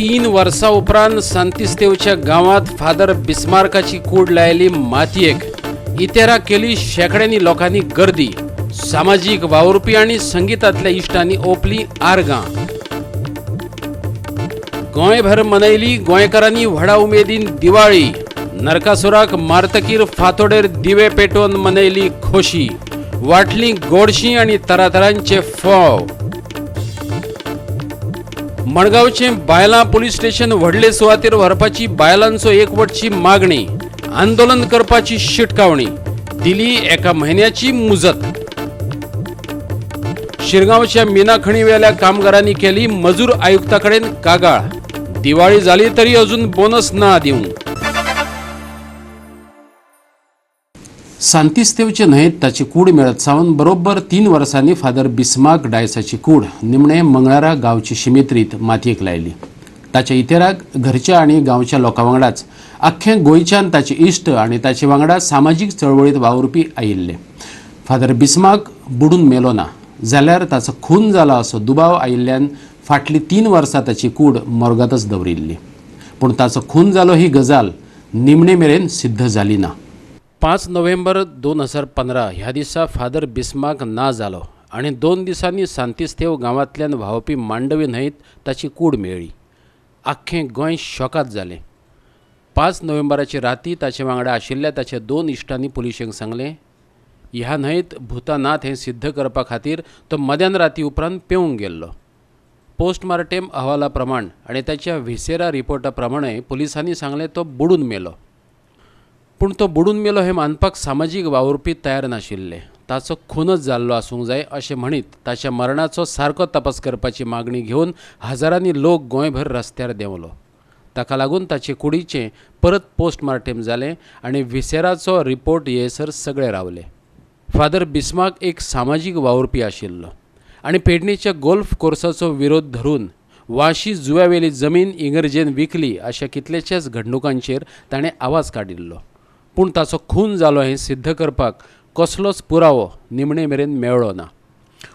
3 वर्सां उपरांत सांतिस्तेवच्या गांवांत फादर बिस्मार्काची कूड लायली मातयेक. इतेरा केली शेंकड्यांनी लोकांनी गर्दी. सामाजीक वावुरपी आनी संगीतांतल्या इश्टांनी ओंपली आर्गां. गोंयभर मनयली गोंयकारांनी व्हडा उमेदीन दिवाळी. नरकासुराक मारतकीर फांतोडेर दिवे पेटोवन मनयली खोशी. वाटली गोडशी आनी तरातरांचे फोव. मडगांवचे बायलां पुलीस स्टेशन व्हडले सुवातेर व्हरपाची बायलांचो एकवटची मागणी. आंदोलन करपाची शिटकावणी. दिली एका म्हयन्याची मुजत. शिरगांवच्या मिना खणीवेल्या कामगारांनी केली मजूर आयुक्ता कडेन कागाळ. दिवाळी जाली तरी अजून बोनस ना दिवंक. सांतिस्तेवचे न्हंयेत ताची कूड मेळत सावन बरोबर 3 वर्सांनी फादर बिस्मार्क डायसाची कूड निमणे मंगळारा गांवची शिमेत्रीत मातयेक लायली. ताच्या इतेराक घरच्या आनी गांवच्या लोकां वांगडाच आख्खें गोंयच्यान ताचे इश्ट आनी ताचे वांगडा सामाजीक चळवळीत वावुरपी आयिल्ले. फादर बिस्मार्क बुडून मेलो ना जाल्यार ताचो खून जाला असो दुबाव आयिल्ल्यान फाटलीं 3 वर्सां ताची कूड मोर्गांतच दवरिल्ली. पूण ताचो खून जालो ही गजाल निमणे मेरेन सिद्ध जाली ना. 5 नोव्हेंबर 2015 ह्या दिसा फादर बिस्मार्क ना जालो आनी 2 दिसांनी सांतिस्तेव गांवांतल्यान व्हांवपी मांडवी न्हंयेत ताची कूड मेळ्ळी. आख्खें गोंय शॉकात जालें. 5 नोव्हेंबराची राती ताचे वांगडा आशिल्ल्या ताच्या 2 इश्टांनी पुलिशेंक सांगलें, ह्या न्हंयेत भुतां नात हें सिद्ध करपा खातीर तो मध्यान राती उपरांत पेवंक गेल्लो. पोस्टमार्टेम अहवाला प्रमाण आनी ताच्या व्हिसेरा रिपोर्टा प्रमाणे पुलिसांनी सांगलें तो बुडून मेलो. पूण तो बुडून मेलो हें मानपाक सामाजीक वावुरपी तयार नाशिल्ले. ताचो खूनच जाल्लो आसूंक जाय अशें म्हणीत ताच्या मरणाचो सारको तपास करपाची मागणी घेवन हजारांनी लोक गोंयभर रस्त्यार देंवलो. ताका लागून ताचे कुडीचें परत पोस्टमार्टेम जालें आनी व्हिसेराचो रिपोर्ट येसर सगळे रावले. फादर बिस्मार्क एक सामाजीक वावुरपी आशिल्लो आनी पेडणेच्या गोल्फ कोर्साचो विरोध धरून वाशी जुव्यावेली जमीन इगर्जेन विकली अशा कितल्याच्याच घडणुकांचेर ताणें आवाज काडिल्लो. पूण ताचो खून जालो हें सिद्ध करपाक कसलोच पुरावो निमणे मेरेन मेळ्ळो ना.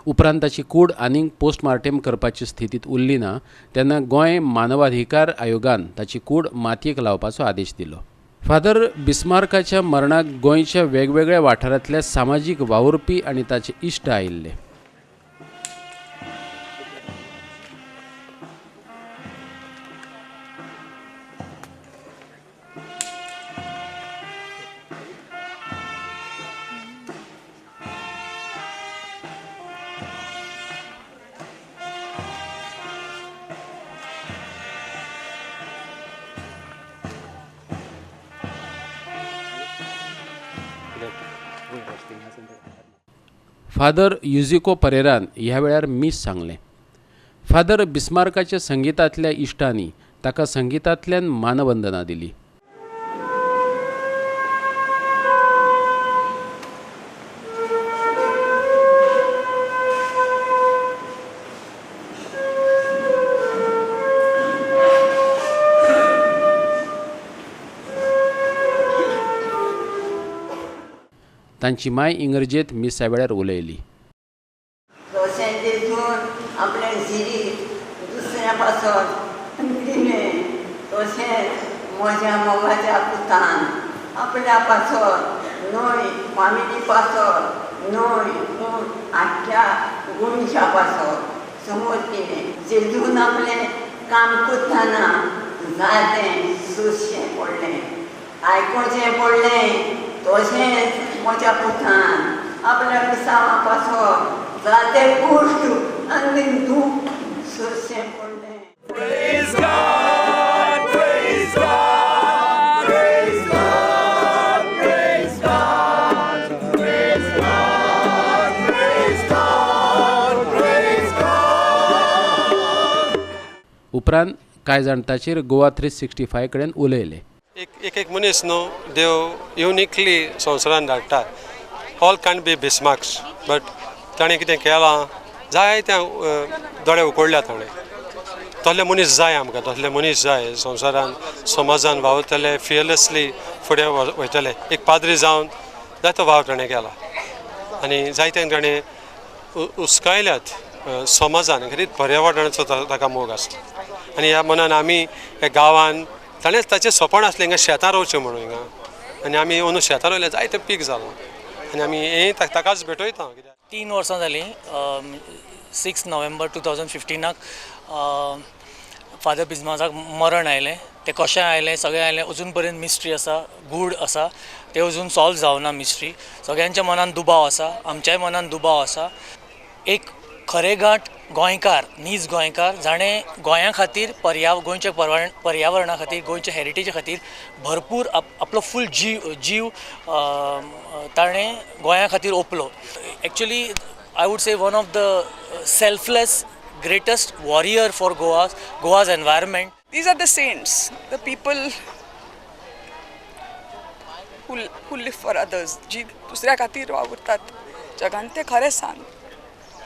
उपरांत ताची कूड आनीक पोस्टमार्टेम करपाची स्थितींत उरली ना तेन्ना गोंय मानवाधिकार आयोगान ताची कूड मातयेक लावपाचो आदेश दिलो. फादर बिस्मार्काच्या मरणाक गोंयच्या वेगवेगळ्या वाठारांतल्या सामाजीक वावुरपी आनी ताचे इश्ट आयिल्ले. फादर युजिको परेरान ह्या वेळार मीस सांगलें. फादर बिस्मार्काच्या संगीतांतल्या इश्टांनी ताका संगीतांतल्यान मानवंदना दिली. तांची माय इंग्रजेंत मिसा वेळार उलयली. तशें जेजून आपलें जिवीत दुसऱ्या पासत दिलें तशेंच म्हज्या मोगाच्या पुतान आपल्या पासत न्हय फामिली पासत न्हय पूण आख्ख्या गोंयच्या पासत समज कितें जेजून आपलें काम करतना जायतें सोंसचें पडलें, आयकुचें पडलें. तशेंच म्हज्या पुतान आपल्या मिसावा पासत जायते कश्ट आनी दूख सोंसचें पडलें. Praise God, praise God, praise God, praise God, praise God, praise God, praise God. उपरांत कांय जाण ताचेर गोवा 365 कडेन उलयले. एक एक मनीस न्हू देव युनिकली संवसारान धाडटा. All can't be Bismarcks but ताणें कितें केलां जायते दोळे उकडल्या ताणें. तसले मनीस जाय आमकां, तसले मनीस जाय संवसारान, समाजान वावुरतले, फियरलेसली फुडें वयतले. एक पाद्री जावन जायतो वावर ताणें केला आनी जायते ताणें उस्कायल्यात समाजान खेरीत पर्यावरणाचो ताका मोग आसता आनी ह्या मनान आमी ह्या गांवान ताणेंच ताचें सपन आसलें हिंगा शेतां रोवचें म्हणून हिंगा आनी आमी अंदू शेतां रोयल्यार जायतें पीक जालां आनी आमी हें ताकाच भेटयता. कित्याक 3 वर्सां जालीं 6 नोव्हेंबर 2015 फादर बिस्मार्काक मरण आयलें. तें कशें आयलें सगळें आयलें अजून पर्यंत मिस्ट्री आसा, गूढ आसा, तें अजून सॉल्व जावना मिस्ट्री. सगळ्यांच्या मनान दुबाव आसा, आमच्याय मनान दुबाव आसा. एक खरेगांठ गोंयकार, नीज गोंयकार जाणें गोंया खातीर, गोंयच्या पर्यावरणा खातीर, गोंयच्या हेरिटेजी खातीर भरपूर आपलो फूल जीव ताणें गोंया खातीर ओंपलो. Actually I would say one of the selfless greatest warrior for Goa's environment. These are the saints, the people who live for others, जी दुसऱ्या खातीर वावुरतात जगान, ते खरें सांत.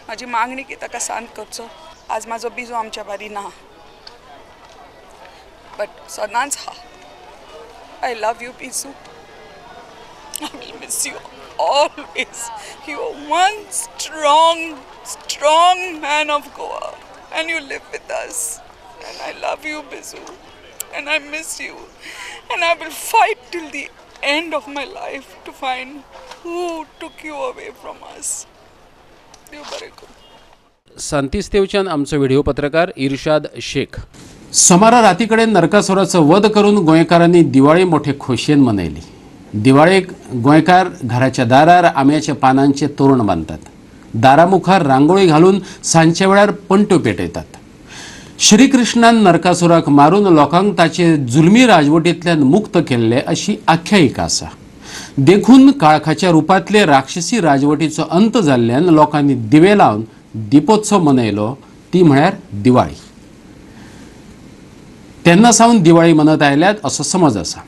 म्हाजी मागणी की ताका सांत करचो. आज म्हाजो बिजो आमच्या बारी ना, बट सदांच हा. I love you Biju, I will miss you always. You are one strong, strong man of Goa and you live with us. And I love you, Bizu, and I miss you. And I will fight till the end of my life to find who took you away from us. देव बरें करूं. सांतिस्तेवच्यान आमचो video पत्रकार इर्शाद शेख. सोमारा राती कडेन नरकासुराचो वध करून गोंयकारांनी दिवाळी मोठे खोशयेन मनयली. दिवाळेक गोंयकार घराच्या दारार आंब्याच्या पानांचे तोरण बांदतात, दारा मुखार रांगोळी घालून सांजच्या वेळार पणट्यो पेटयतात. श्रीकृष्णान नरकासुराक मारून लोकांक ताचे जुलमी राजवटींतल्यान मुक्त केल्ले अशी आख्यायिका आसा. देखून काळखाच्या रुपांतले राक्षसी राजवटीचो अंत जाल्ल्यान लोकांनी दिवे लावन दीपोत्सव मनयलो, ती म्हळ्यार दिवाळी. तेन्ना सावन दिवाळी मनत आयल्यात असो समज आसा.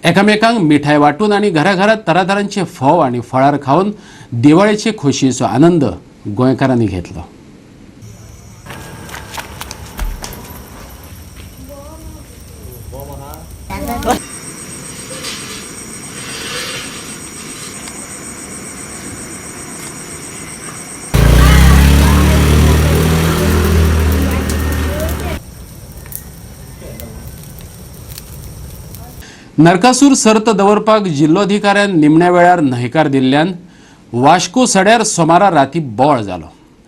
एकामेकांक मिठाय वांटून आनी घराघरात तरातरांचे फोव आनी फळार खावन दिवाळेचे खोशयेचो आनंद गोंयकारांनी घेतलो. नरकासूर सर्त दवरपाक जिल्लोधिकाऱ्यान निमण्या वेळार न्हयकार दिल्ल्यान वास्को सड्यार सोमारा राती बोवाळ जालो.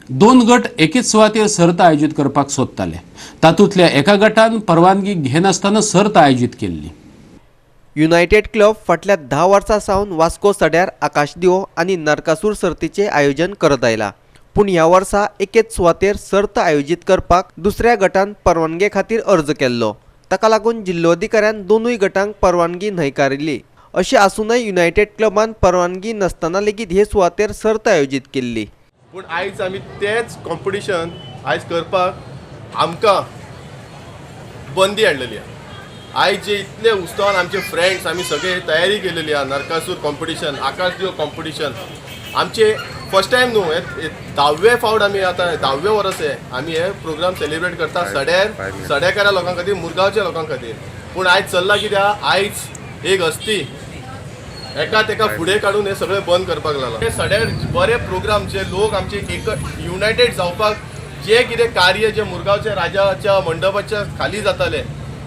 2 गट एकेच सुवातेर सर्त आयोजीत करपाक सोदताले. तातूंतल्या एका गटान परवानगी घेनासतना सर्त आयोजीत केल्ली. युनायटेड क्लब फाटल्या 10 वर्सां सावन वास्को सड्यार आकाशदिवो आनी नरकासूर सर्तीचें आयोजन करत आयला. पूण ह्या वर्सा एकेच सुवातेर सर्त आयोजीत करपाक दुसऱ्या गटान परवानगे खातीर अर्ज केल्लो. ताका लागून जिल्लोधिकाऱ्यान दोनूय गटांक परवानगी न्हयकारिल्ली. अशें आसूनय युनायटेड क्लबान परवानगी नासतना लेगीत हे सुवातेर सर्त आयोजीत केल्ली. पूण आयज आमी तेच कॉम्पिटिशन आयज करपाक आमकां बंदी हाडलेली आसा. आयज जे इतले उत्सवान आमचे फ्रेंड्स आमी सगळे तयारी केलेली आसा, नरकासूर कॉम्पिटिशन, आकाशदिवो कॉम्पिटिशन आमचे फर्स्ट टायम न्हू, हे 10वे फावट आमी आतां 10वे वर्स हे आमी हे प्रोग्राम सेलिब्रेट करता सड्यार, सड्याकारा लोकां खातीर, मुरगांवच्या लोकां खातीर. पूण आयज चल्लां कित्याक, आयज एक हस्ती एका तेका फुडें काडून हे सगळें बंद करपाक लागला. हे सड्यार बरे प्रोग्राम जे लोक आमचे एक युनायटेड जावपाक जे कितें कार्य जे मुरगांवच्या राजाच्या मंडपाच्या खाली जाताले,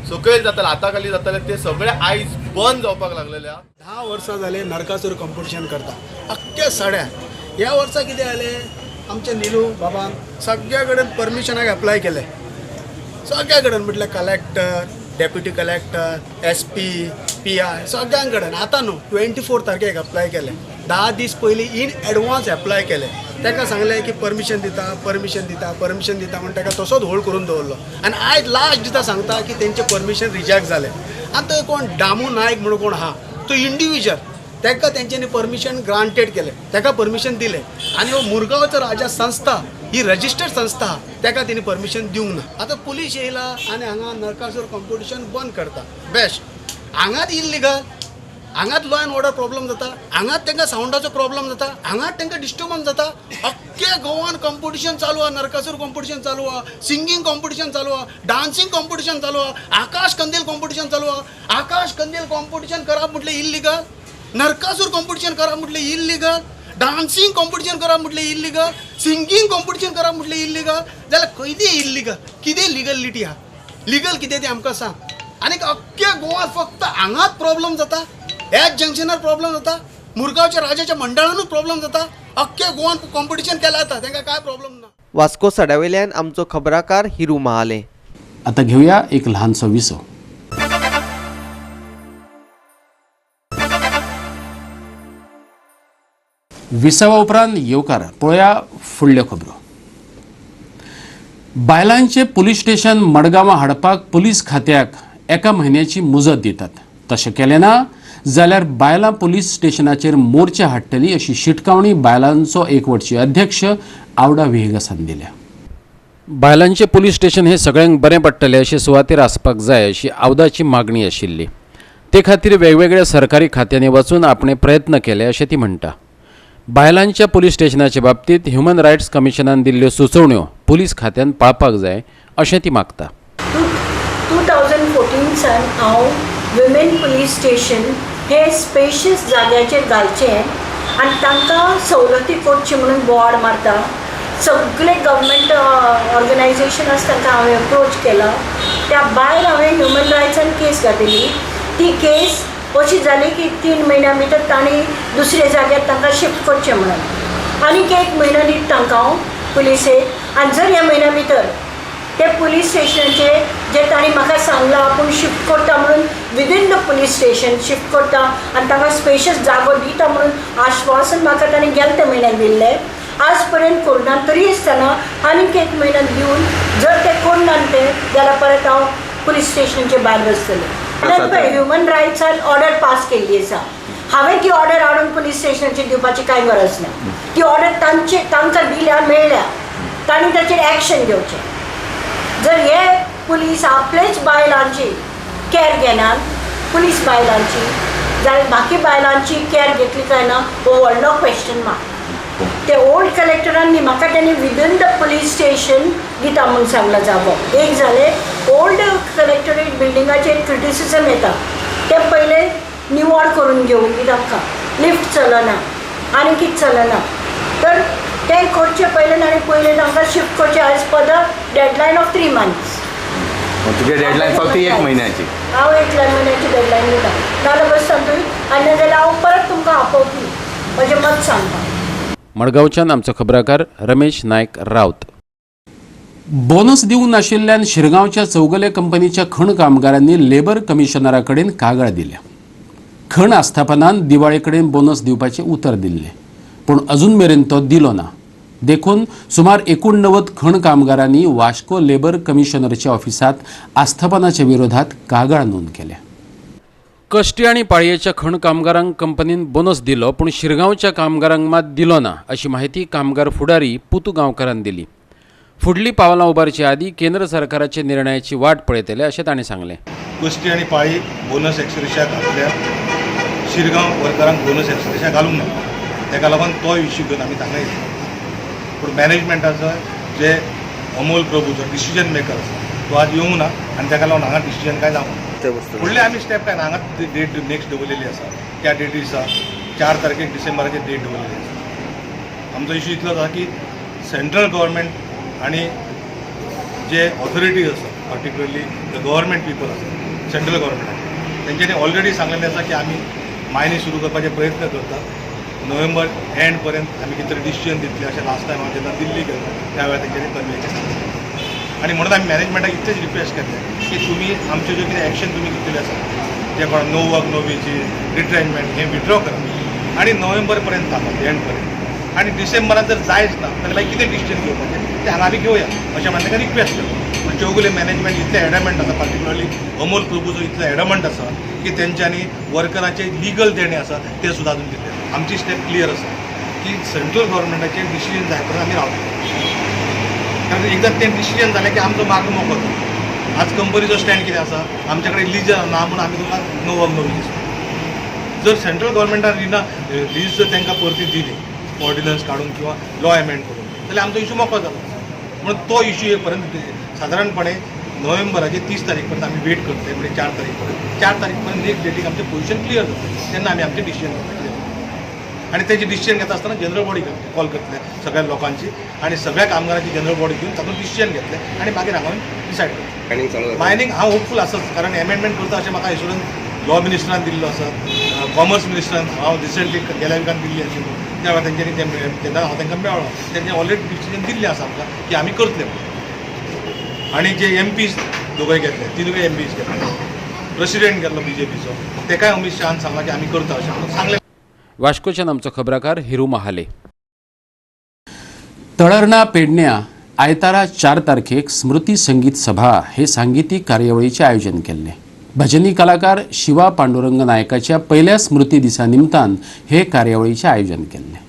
सकयल जाताले, हाता खाली जाताले, ते सगळे आयज बंद जावपाक लागलेले. 10 वर्सां जाले नरकासूर कॉम्पिटिशन करता अख्ख्या सड्यार. ह्या वर्सा कितें जालें, आमचे निलू बाबान सगळ्या कडेन परमिशनाक एप्लाय केलें, सगळ्या कडेन म्हटल्यार collector, deputy collector, S P, P I सगळ्यां कडेन. आतां न्हू 24 तारखेक एप्लाय केलें, 10 दीस पयलीं इन एडवान्स एप्लाय केलें. ताका सांगलें की परमिशन दिता, परमिशन दिता, परमिशन दिता म्हण ताका तसोच होल्ड करून दवरलो. आनी आयज लास्ट दिसा सांगता की तेंचें परमिशन रिजेक्ट जालें. आतां कोण दामू नायक म्हणून कोण आहा तो इंडिविज्युअल, ताका तेंच्यांनी परमिशन ग्रांटेड केलें, ताका परमिशन दिलें. आनी हो मुरगांवचो राजा संस्था ही रजिस्टर्ड संस्था, ताका तेणी परमिशन दिवंक ना. आतां पुलीस येयला आनी हांगा नरकासूर कॉम्पिटिशन बंद करता. बेस्ट, हांगाच इल्लिगल, हांगाच लॉ एंड ऑर्डर प्रॉब्लम जाता, हांगाच तांकां सावंडाचो प्रॉब्लम जाता, हांगाच तांकां डिस्टर्बन्स जाता. अख्ख्या गोवान कॉम्पिटिशन चालू आहा, नरकासूर कॉम्पिटिशन चालू आहा, सिंगींग कॉम्पिटिशन चालू आहा, डान्सिंग कॉम्पिटिशन चालू आहा, आकाश कंदील कॉम्पिटिशन चालू आहा. आकाश कंदील कॉम्पिटिशन करप म्हटलें इल्लिगल, नरकासूर कॉम्पिटिशन करप म्हटलें इल्लिगल, डान्सिंग कॉम्पिटिशन करप म्हटलें इल्लिगल, सिंगींग कॉम्पिटिशन करप म्हटलें इल्लिगल. जाल्यार खंयची इल्लिगल, कितें लिगलिटी आहा? लिगल कितें तें आमकां सांग. आनीक अख्ख्या गोवान फक्त हांगाच प्रॉब्लम जाता, ह्याच जंक्शनार प्रॉब्लम जाता, मुरगांवच्या राजाच्या मंडळानूच प्रॉब्लम जाता, अख्ख्या गोवान कॉम्पिटिशन केलां जाता, तांकां काय प्रॉब्लम ना. वास्को सड्यावेल्यान आमचो खबराकार हिरू महाले. आता घेऊया एक लहानसो विसव. विसवा उपरांत येवकार पळया फुडल्यो खबरो. बायलांचे पुलीस स्टेशन मडगांवां हाडपाक पुलीस खात्याक एका म्हयन्याची मुजत दितात. तशें केलें ना जाल्यार बायलां पुलीस स्टेशनाचेर मोर्चा हाडटली अशी शिटकावणी बायलांचो एकवटचे अध्यक्ष आवडा विहेगसान दिल्या. बायलांचे पुलीस स्टेशन हे सगळ्यांक बरें पडटलें अशे सुवातेर आसपाक जाय अशी आवदाची मागणी आशिल्ली. ते खातीर वेगवेगळ्या सरकारी खात्यांनी वचून आपणे प्रयत्न केले अशें ती म्हणटा. बायलांच्या पुलीस स्टेशनाचे बाबतींत ह्युमन रायट्स कमिशनान दिल्ल्यो सुचोवण्यो पुलीस खात्यान पाळपाक जाय अशें ती मागता. 2014 सान हांव विमेन पुलीस स्टेशन हे स्पेशियस जाग्याचेर घालचें आनी तांकां सवलती करची म्हणून बोवाळ मारता. सगळे गव्हर्मेंट ऑर्गनायजेशन आसा तांकां हांवें अप्रोच केला. त्या भायर हांवें ह्युमन रायट्सान केस घातली. ती केस अशी जाली की 3 म्हयन्या भितर तांणी दुसऱ्या जाग्यार तांकां शिफ्ट करचें म्हणून. आनीक 1 म्हयनो दिता तांकां हांव पुलिसेक. आनी जर ह्या म्हयन्या भितर ते पुलीस स्टेशनाचे जे तांणी म्हाका सांगलां आपूण शिफ्ट करता म्हणून within the police station shift करता आनी तांकां स्पेशियस जागो दिता म्हणून आश्वासन म्हाका तांणी गेले त्या म्हयन्याक दिल्लें, आज पर्यंत करुना. तरी आसतना आनीक 1 म्हयनो दिवन जर ते करना ते जाल्यार परत हांव पुलीस स्टेशनाचे भायर बसतलें. पळय ह्युमन रायट्सान ऑर्डर पास केल्ली आसा, हांवें ती ऑर्डर हाडून पुलीस स्टेशनाचेर दिवपाची कांय गरज ना. ती ऑर्डर तांचे तांकां दिल्या मेळ्ळ्या, तांणी ताचेर एक्शन घेवचें. जर हे पुलीस आपलेच बायलांची कॅर घेनात, पुलीस बायलांची, जाल्यार बाकी बायलांची कॅर घेतली काय ना हो व्हडलो क्वेश्चन मार्क. ते ओल्ड कलेक्टरान न्ही म्हाका तांणी विदीन the police station दिता म्हूण सांगला जागो. एक जालें ओल्ड कलेक्टरेट बिल्डिंगाचेर क्रिटिसिजम येता, ते पयले निवळ करून घेवंक दी तांकां, लिफ्ट चलना आनी कितें चलना, तर तें करचें पयलें आनी पयलें तांकां शिफ्ट करचें as per the deadline of 3 months. तुगे डेडलायन फक्त 1 म्हयन्याची? हांव 1 म्हयन्याची डेडलायन दिता, नाजाल्यार बस सांगतूय आनी नाजाल्यार हांव परत तुमकां आपोवपी म्हजें मत सांगता. मडगांवच्यान आमचो खबराकार रमेश नायक रावत. बोनस दिवंक नाशिल्ल्यान शिरगांवच्या चौगले कंपनीच्या खण कामगारांनी लेबर कमिशनरा कडेन कागाळ दिल्या. खण आस्थापनान दिवाळे कडेन बोनस दिवपाचें उतर दिल्लें, पूण अजून मेरेन तो दिलो ना. देखून सुमार 89 खण कामगारांनी वास्को लेबर कमिशनरच्या ऑफिसांत आस्थापनाच्या विरोधात कागाळ नोंद केल्या. कश्टी आनी पाळयेच्या खण कामगारांक कंपनीन बोनस दिलो, पूण शिरगांवच्या कामगारांक मात दिलो ना अशी माहिती कामगार फुडारी पुतू गांवकारान दिली. फुडली पावलां उबारचे आदीं केंद्र सरकाराच्या निर्णयाची वाट पळयतले अशें तांणी सांगलें. कश्टी आनी पाळी बोनस एक्सरेशा घातल्या, शिरगांव वर्करांक बोनस एक्सरेशा घालूंक ना, ताका लागून तो इश्यू घेवन आमी हांगा येयले. पूण मॅनेजमेंटाचो जे अमोल प्रभू जो डिसिजन मेकर आसा तो आज येवंक ना आनी ताका लागून हांगा डिसिजन कांय जावंक ना. फुडले आमी स्टेप काय ना, हांगा डेट नेक्स्ट दवरलेली आसा, त्या डेटी दिसा 4 तारखेक डिसेंबराची डेट दवरलेली आसा. आमचो इश्यू इतलोच आसा की सेंट्रल गव्हर्मेंट आनी जे ऑथॉरिटीज आसा, पर्टिक्युलरली the government people आसा सेंट्रल गव्हर्मेंटाचे, तेंच्यांनी ऑलरेडी सांगलेलें आसा की आमी मायनी सुरू करपाचे प्रयत्न करतात, नोव्हेंबर एंड पर्यंत आमी कितें तरी डिसिजन दितले अशें लास्ट टायम हांव जेन्ना दिल्ली गेलो त्या वेळार तेंच्यांनी कन्वे केलें. आनी म्हणून आमी मॅनेजमेंटाक इतलेंच रिक्वेस्ट केलें की तुमी आमच्यो ज्यो कितें एक्शन तुमी घेतलेलें आसा, जे कोण no work no wages, retrenchment हें विड्रॉ करा आनी नोव्हेंबर पर्यंत थांबा, एंड पर्यंत, आनी डिसेंबरान जर जायच ना जाल्यार मागीर कितें डिसिजन घेवपाचें तें हांगा आमी घेवया अशें म्हणून तांकां रिक्वेस्ट केलो. पूण चौगुले मॅनेजमेंट इतलें एडमंट आसा, पर्टिक्युलरली अमोल प्रभू जो इतलो एडमंट आसा की तेंच्यांनी वर्करांचे लिगल देणें आसा तें सुद्दां अजून दिलें. आमची स्टेप क्लियर आसा की सेंट्रल गव्हर्मेंटाचें डिसिजन जाय पर्यंत आमी रावतले, कारण एकदां तें डिसिजन जालें की आमचो मार्ग मोकळो. आज कंपनीचो स्टँड कितें आसा, आमचे कडेन लीज ना म्हणून आमी तुमकां नो वर्क नो वेजीस. जर सेंट्रल गव्हर्मेंटान रिना लीज जर तांकां परती दिली ऑर्डिनन्स काडून किंवा लॉ एमेंड करून जाल्यार आमचो इशू मोकळो जालो. म्हणून तो इशू एक पर्यंत सादारणपणे नोव्हेंबराचे 30 तारीख पर्यंत आमी वेट करतले, म्हणजे 4 तारीख पर्यंत, 4 तारीख पर्यंत नेक्स्ट डेटीक आमचें पोझिशन क्लियर जातलें, तेन्ना आमी आमचें डिसिजन घेवपाचें. आनी तेजी डिसिजन घेता आसतना जनरल बॉडी कॉल करतले सगळ्या लोकांची आनी सगळ्या कामगारांची जनरल बॉडी घेवन तातूंत डिसिजन घेतले आनी मागीर हांगा डिसायड करतले. मायनींग हांव होपफूल आसाच, कारण एमेंडमेंट करता अशें म्हाका एश्युरन्स लॉ मिनिस्टरान दिल्लो आसा, कॉमर्स मिनिस्टरान हांव रिसंटली गेल्या विकान दिल्ली आशिल्ली त्या वेळार तेंच्यांनी तेन्ना हांव तांकां मेळ्ळो, तेंच्यांनी ऑलरेडी डिसिजन दिल्लें आसा आमकां की आमी करतले. आनी जे एम पीज दोगूय घेतले, तिनूय एम पीज घेतले, प्रेसिडेंट गेल्लो बी जे पीचो, तेकाय अमीत शहान सांगलां की आमी करता अशें म्हणून सांगलें. वास्कोच्यान आमचो खबराकार हिरू महाले. तळर्णा पेडण्या आयतारा 4 तारखेक स्मृती संगीत सभा हे सांगीतिक कार्यावळीचें आयोजन केल्लें. भजनी कलाकार शिवा पांडुरंग नायकाच्या पहिल्या स्मृती दिसा निमतान हे कार्यावळीचें आयोजन केल्लें.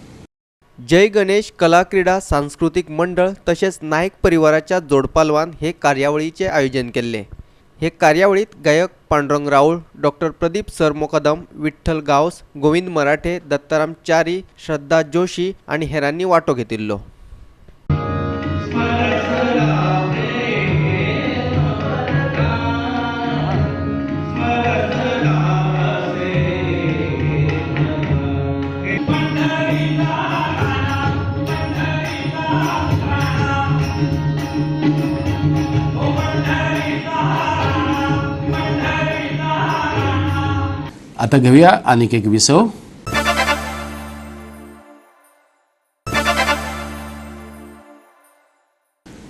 जय गणेश कला क्रीडा सांस्कृतीक मंडळ तशेंच नायक परिवाराच्या जोडपालवान हे कार्यावळीचें आयोजन केल्लें. हे कार्यावळीत गायक पांडुरंग राऊळ, डॉक्टर प्रदीप सरमोकदम, विठ्ठल गावस, गोविंद मराठे, दत्ताराम च्यारी, श्रद्धा जोशी आनी हेरांनी वांटो घेतिल्लो. आता घेऊया आणखी एक विसव.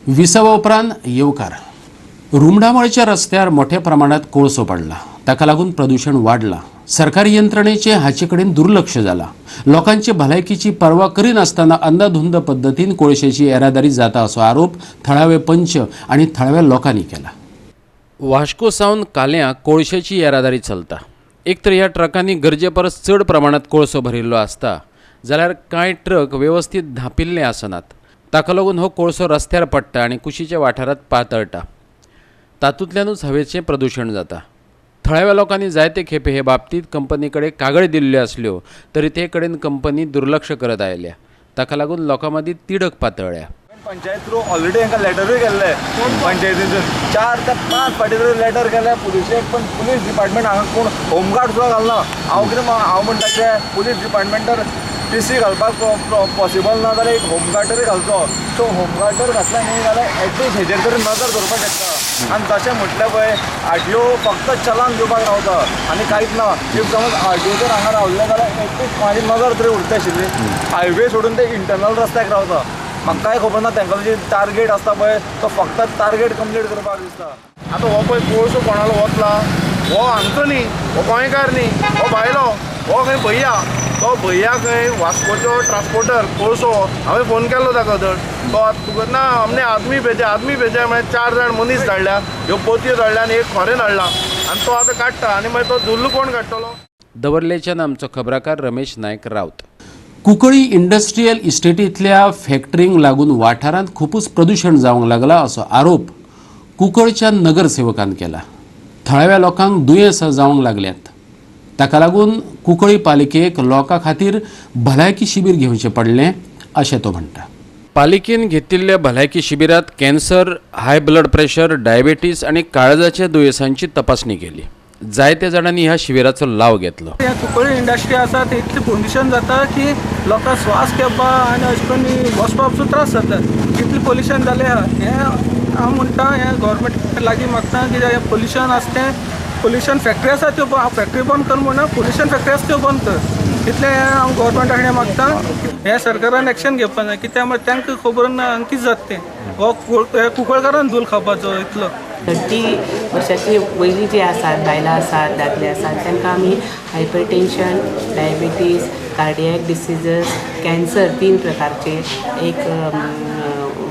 विसवा उपरांत येवकार. रुमडामळच्या रस्त्यार मोठ्या प्रमाणात कोळसो पडला, ताका लागून प्रदूषण वाडला. सरकारी यंत्रणेचे हाचे कडेन दुर्लक्ष जाला. लोकांचे भलायकीची पर्वा करिनासतना अंदाधुंद पद्दतीन कोळशेची येरादारी जाता असो आरोप थळावे पंच आनी थळाव्या लोकांनी केला. वास्को सावन काल्यां कोळशेची येरादारी चलता. एक तर ह्या ट्रकांनी गरजे परस चड प्रमाणात कोळसो भरिल्लो आसता, जाल्यार कांय ट्रक वेवस्थीत धांपिल्ले आसनात. ताका लागून हो कोळसो रस्त्यार पडटा आनी कुशीच्या वाठारांत पातळटा. तातूंतल्यानूच हवेचें प्रदूशण जाता. थळाव्या लोकांनी जायते खेपे हे बाबतींत कंपनी कडेन कागळ दिल्ल्यो आसल्यो तरी ते कडेन कंपनी दुर्लक्ष करत आयल्या. ताका लागून लोकां मदीं तिडक पातळ्ळ्या. पंचायत थ्रू ऑलरेडी हांकां लेटरूय केल्ले, पंचायतीसून 4 ते 5 फावटी तरी लेटर केले पुलिशेक, पण पुलीस डिपार्टमेंट हांगा कोण होमगार्ड सुद्दां घालना. हांव कितें हांव म्हणटा ते पुलीस डिपार्टमेंटार टी सी घालपाक पॉसिबल ना जाल्यार एक होमगार्ड तरी घालचो. सो होमगार्ड जर घातला न्ही जाल्यार एटलिस्ट हेजेर तरी नजर दवरपाक शकता. आनी तशें म्हटल्यार पळय आर टी ओ फक्त चलान दिवपाक रावता आनी कांयच ना. If समज आर टी ओ जर हांगा रावले जाल्यार एटलिस्ट म्हाजी नजर तरी उरता आशिल्ली. हायवे सोडून ते इंटरनल रस्त्याक रावता. म्हाका कांय खबर ना तांकां जी टार्गेट आसता पळय तो फक्त टार्गेट कंप्लीट करपाक दिसता. आतां हो पळय कोळसो कोणालो वतला, हो हांगचो न्ही, हो गोंयकार न्ही, हो भायलो, हो खंय भैया, तो भैया खंय वास्कोचो ट्रान्सपोर्टर कोळसो. हांवें फोन केल्लो ताका तर तो तुका ना हमने आदमी भेजे, आदमी भेजे म्हळ्यार 4 जाण मनीस धाडल्या, ह्यो पोतयो धाडल्या आनी एक खोरें धाडला आनी तो आतां काडटा आनी मागीर तो धुल्ल कोण काडटलो. दवर्लेच्यान आमचो खबराकार रमेश नायक राऊत. कुंकळी इंडस्ट्रियल इस्टेटींतल्या फॅक्टरींक लागून वाठारांत खुबूच प्रदूशण जावंक लागला असो आरोप कुंकळच्या नगरसेवकान केला. थळाव्या लोकांक दुयेंसां जावंक लागल्यात. ताका लागून कुंकळी पालिकेक लोकां खातीर भलायकी शिबीर घेवचें पडलें अशें तो म्हणटा. पालिकेन घेतिल्ल्या भलायकी शिबिरांत cancer, high blood pressure, diabetes आनी काळजाच्या दुयेंसांची तपासणी केली. जायत्या जाणांनी ह्या शिबिराचो लाव घेतलो. हे कुंकळी इंडस्ट्री आसा ते इतली पोल्युशन जाता की लोकांक श्वास घेवपाक आनी अशें करून बसपाक सुद्दां त्रास जाता. इतलें पोल्युशन जालें आहा. हें हांव म्हणटा हें गव्हर्मेंट लागीं मागता की हें पोल्युशन आसा तें पोल्युशन फॅक्टरी आसा त्यो फॅक्टरी बंद कर म्हणना, पोल्युशन फॅक्टरी आसा त्यो बंद कर. इतलें हांव गव्हर्मेंटा कडेन मागता. हें सरकारान एक्शन घेवपाक जाय कित्याक म्हळ्यार तांकां खबर ना आनी कितें जाता तें. हो कुंकळकारान धूल खावपाचो इतलो. 30 वर्साची वयली जी आसात बायलां आसात दादले आसात तांकां आमी hypertension, diabetes, cardiac diseases, cancer 3 प्रकारचे, एक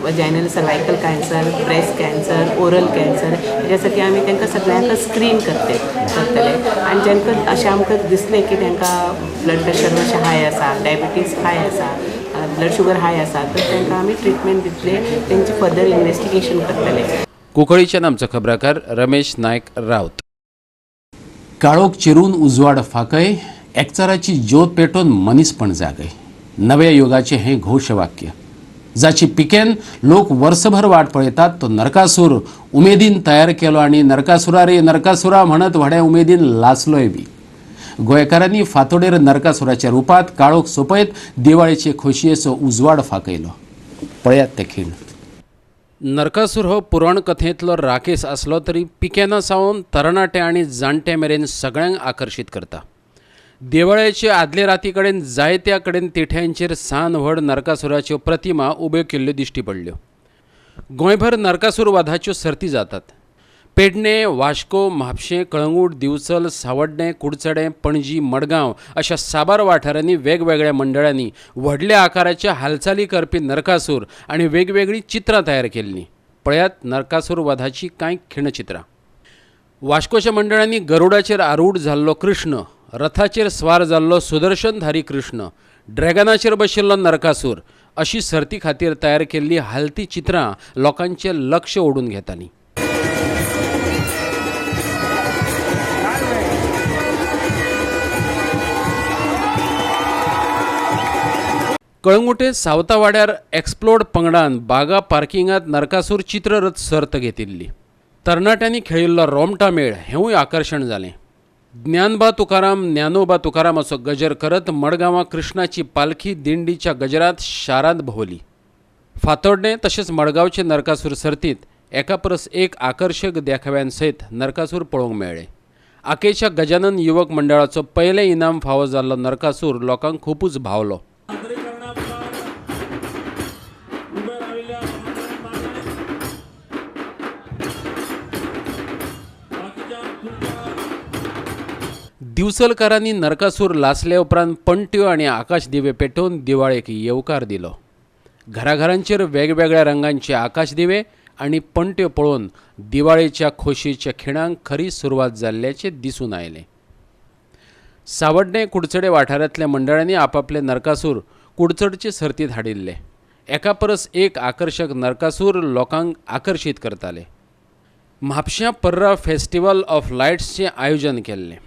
vaginal cervical cancer, breast cancer, oral cancer, हेच्यासाठी आमी तांकां सगळ्यांक स्क्रीन करतले. आनी जांकां अशें आमकां दिसलें की तांकां ब्लड प्रेशर मातशें हाय आसा, डायबिटीज हाय आसा, ब्लड शुगर हाय आसा, तर तांकां आमी ट्रिटमेंट दितले, तेंची फर्दर इन्वेस्टिगेशन करतले. कुंकळीच्यान आमचो खबराकार रमेश नायक राऊत. काळोख चिरून उजवाड फाकय, एकचाराची ज्योत पेटोवन मनीसपण जागय, नव्या युगाचें हें घोशवाक्य. जाची पिकेन लोक वर्सभर वाट पळयतात तो नरकासूर उमेदीन तयार केलो आनी नरकासुरा रे नरकासुरा म्हणत व्हड्या उमेदीन लासलोय बी. गोंयकारांनी फांतोडेर नरकासुराच्या रुपांत काळोख सोंपयत दिवाळेचे खोशयेचो उजवाड फांकयलो. पळयात ते खीण. नरकासूर हो पुराण कथेंतलो राकेस आसलो तरी पिकेना सावन तरणाटे आनी जाणटे मेरेन सगळ्यांक आकर्शीत करता. दिवाळेचे आदले राती कडेन जायत्या कडेन तिठ्यांचेर सान व्हड नरकासुराच्यो प्रतिमा उब्यो केल्ल्यो दिश्टी पडल्यो. गोंयभर नरकासूर वादाच्यो सर्ती जातात. पेडणे, वास्को, म्हापशें, कळंगूट, दिवचल, सावड्डें, कुडचडें, पणजी, मडगांव अशा साबार वाठारांनी वेगवेगळ्या मंडळांनी व्हडल्या आकाराच्या हालचाली करपी नरकासूर आनी वेगवेगळीं चित्रां तयार केल्लीं. पळयात नरकासूर वादाची कांय खिणचित्रां. वास्कोच्या मंडळांनी गरुडाचेर आरूढ जाल्लो कृष्ण, रथाचेर स्वार जाल्लो सुदर्शनधारी कृष्ण, ड्रॅगनाचेर बशिल्लो नरकासूर अशी सर्ती खातीर तयार केल्ली हालती चित्रां लोकांचें लक्ष ओडून घेतालीं. कळंगुटे सावतावाड्यार एक्सप्लोड पंगडान बागा पार्किंगांत नरकासूर चित्ररथ सर्त घेतिल्ली. तरणाट्यांनी खेळिल्लो रोमटा मेळ हेंवूय आकर्शण जालें. ज्ञानबा तुकाराम ज्ञानोबा तुकाराम असो गजर करत मडगांवां कृष्णाची पालखी दिंडीच्या गजरात शारांत भोंवली. फातोड्डें तशेंच मडगांवचे नरकासूर सर्तींत एका परस एक आकर्शक देखाव्यान सयत नरकासूर पळोवंक मेळ्ळे. आकेच्या गजानन युवक मंडळाचो पयलें इनाम फावो जाल्लो नरकासूर लोकांक खुबूच भावलो. दिवचलकारांनी नरकासूर लासले उपरांत पणट्यो आनी आकाश दिवे पेटोवन दिवाळेक येवकार दिलो. घराघरांचेर वेगवेगळ्या रंगांचे आकाश दिवे आनी पणट्यो पळोवन दिवाळेच्या खोशयेच्या खिणांक खरी सुरवात जाल्ल्याचें दिसून आयलें. सावड्डें कुडचडे वाठारांतल्या मंडळांनी आपापले नरकासूर कुडचडचे सर्तींत हाडिल्ले. एका परस एक आकर्शक नरकासूर लोकांक आकर्शीत करताले. म्हापश्यां पर्रा फेस्टिवल ऑफ लायट्सचें आयोजन केल्लें.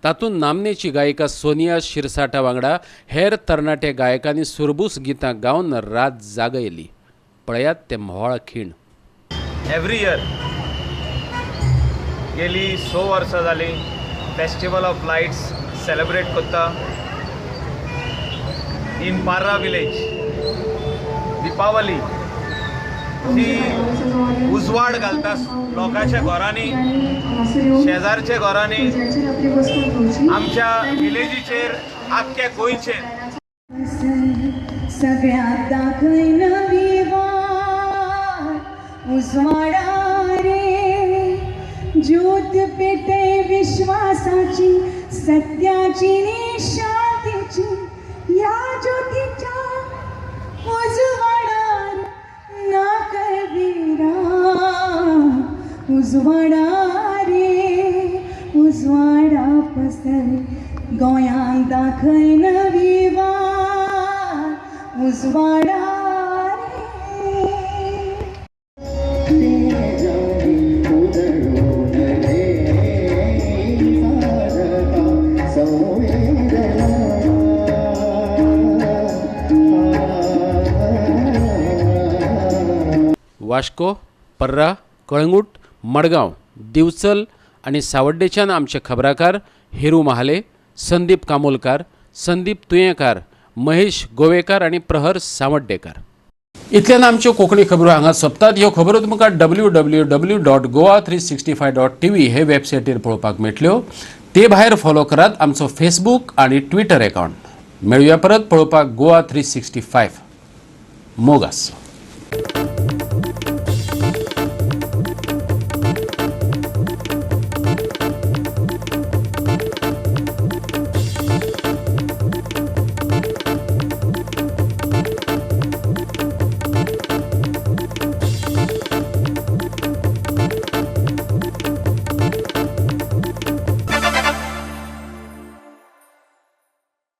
तातूंत नामनेची गायिका सोनिया शिरसाटा वांगडा हेर तरणाटे गायकांनी सुरबूस गितां गावन रात जागयली. पळयात ते म्होंवाळ खीण. एवरी इयर गेली 6 वर्सां जालीं फेस्टिवल ऑफ लायट्स सेलिब्रेट करता इन पार्रा विलेज. दिपावली ही उजवाड घालता लोकांच्या घरांनी, शेजारच्या घरांनी, आमच्या विलेजीचेर, आख्ख्या गोंयचेर. सगळ्यांत दाखय नवी वाट उजवाडा रे, ज्योत पेटय विश्वासाची, सत्याची नी शांतीची, ह्या ज्योतीच्या उजवाडार ना करवीरा, उजवाडा रे उजवाडा पसर गोंयांक दाखय नवी वाट उजवाडा रे. वास्को, पर्रा, कळंगूट, मडगांव, दिवचल आनी सावड्डेच्यान आमचे खबराकार हिरू महाले, संदीप कामोलकार, संदीप तुयेंकार, महेश गोवेकार आनी प्रहर सावड्डेकार. इतल्यान आमच्यो कोंकणी खबरो हांगा सोंपतात. ह्यो खबरो तुमकां www.goa365.tv हे वेबसायटीर पळोवपाक मेळटल्यो. ते भायर फॉलो करात आमचो फेसबूक आनी ट्विटर एकावंट. मेळुया परत पळोवपाक गोवा 365. मोग आसचो.